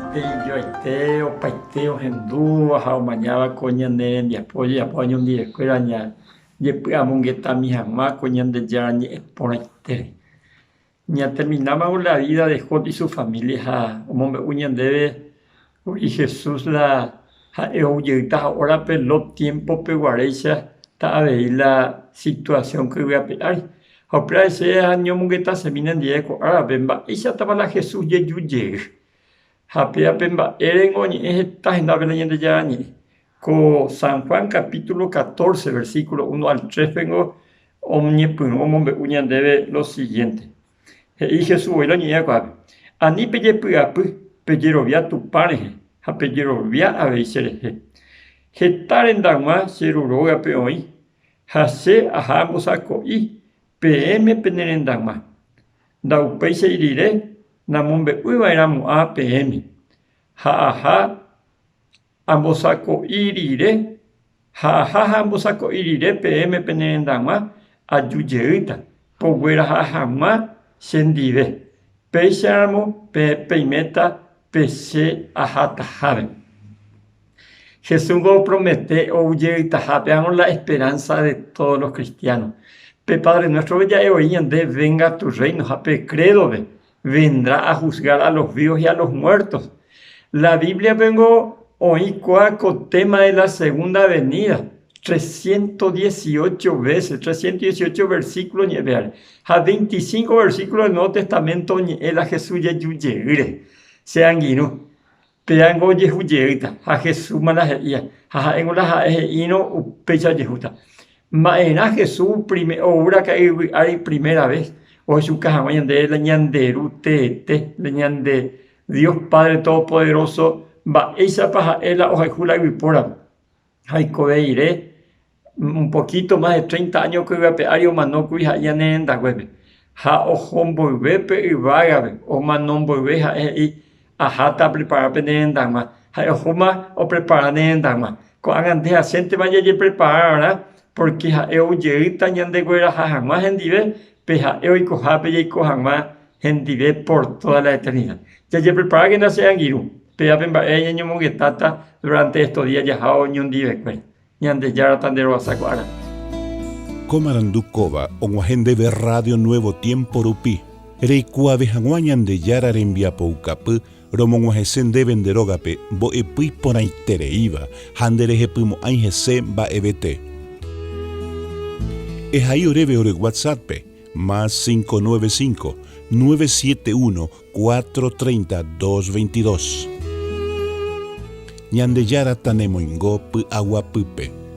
Maiteijoaite opaite ohendúva ha omañáva ko ñane rembiapo ojejapo oñondivekuéra ñajepy'amongetami hag̃ua ko Ñandejára ñe'ẽ porãitére. Ñaterminámavo la vida de Job y su familia ha omombe'u ñandéve kuri Jesús la ha'e ou jeytaha órape Lot tiémpope guaréicha ta avei la situasión ko yvy ape ári. Ha upéva che añomongetasemi nendive ko árape mba'éichatapa la Jesús jeju jey. Ha péva pe mba'érengo oñe'ẽ heta hendápe la Ñandejára Ñe'ẽ. Ko San Juan capítulo 14, versículo 1 al 3 pengo oñepyrũ omombe'u ñandéve lo siguiente. He'i Jesús voi la oñe'ẽva ko'ápe, Ani pejepy'apy, pejerovia Tupã rehe ha pejerovia avei cherehe. Heta rendag̃ua che Ru rógape oĩ, ha che aha ambosako'i peẽme pene rendag̃ua. Ndaupéichai rire namombe'uiva'erãmo'ã peẽme, ha aha Ambosako'i rire, ha aha ha ambosako'i rire peẽme pene rendag̃ua, aju jeýta, pogueraha hag̃ua che ndive. Péicharamo peẽ peiméta pe che ahatahápe. Jesús opromete ou jeytaha, péva la esperanza de todos los cristianos. Pe Padre Nuestro-pe ja'e voi ñande Venga tu reino ha pe Credo-pe, Vendrá a juzgar a los vivos y a los muertos. La Biblia-pengo oĩ kóa ko tema de la segunda venida 318 vése, 318 versíkulo oñe'ẽ áre, ha 25 versíkulo del Nuevo Testamento oñe'ẽ la Jesús jeju jeýre. Che angirũ, Péango ojehu jeýta, ha Jesúsma la he'íva, ha ha'éngo la ha'e he'írõ upéicha ojehúta. Ma'erã Jesús ou raka'e yvy ári primera ves ohechuka hag̃ua ñandéve la ñande Ru teete, la ñande Dios Padre Todopoderoso mba'éichapa ha'e la ohayhu la yvypórape. Ha oikove rire un poquito más de treinta áño ko yvy ape ári omano kuri ha'e ñane rendaguépe. Ha oho mboyve pe yvágape, omano mboyve ha'e he'i, Aháta aprepara pene rendag̃ua. Ha'e ohóma oprepara ne rendag̃ua. Ko'ág̃a nde ha chéntema jajeprepara va'erã, pórke ha'e ou jeýta ñandegueraha hag̃ua hendive pe ha'e oikohápe jaiko hag̃ua hendive por tóda la eternida. Jajepreparákena che angirũ, péva pe mba'e ñañomongetáta durante estos días jahávo oñondivekuéra. Ñandejára tanderovasa ko árape. Ko marandu kóva og̃uahẽ ndéve Radio Nuevo Tiempo rupi, reikuaave hag̃ua Ñandejára rembiapoukapy romog̃uahẽse ndéve nde rógape mbo'epy iporãitereíva ha nderehepymo'ãi hese mba'evete. Ehai oréve ore WhatsApp-pe, más 595 971 430 222. Ñandejára tanemoingo py'aguapýpe.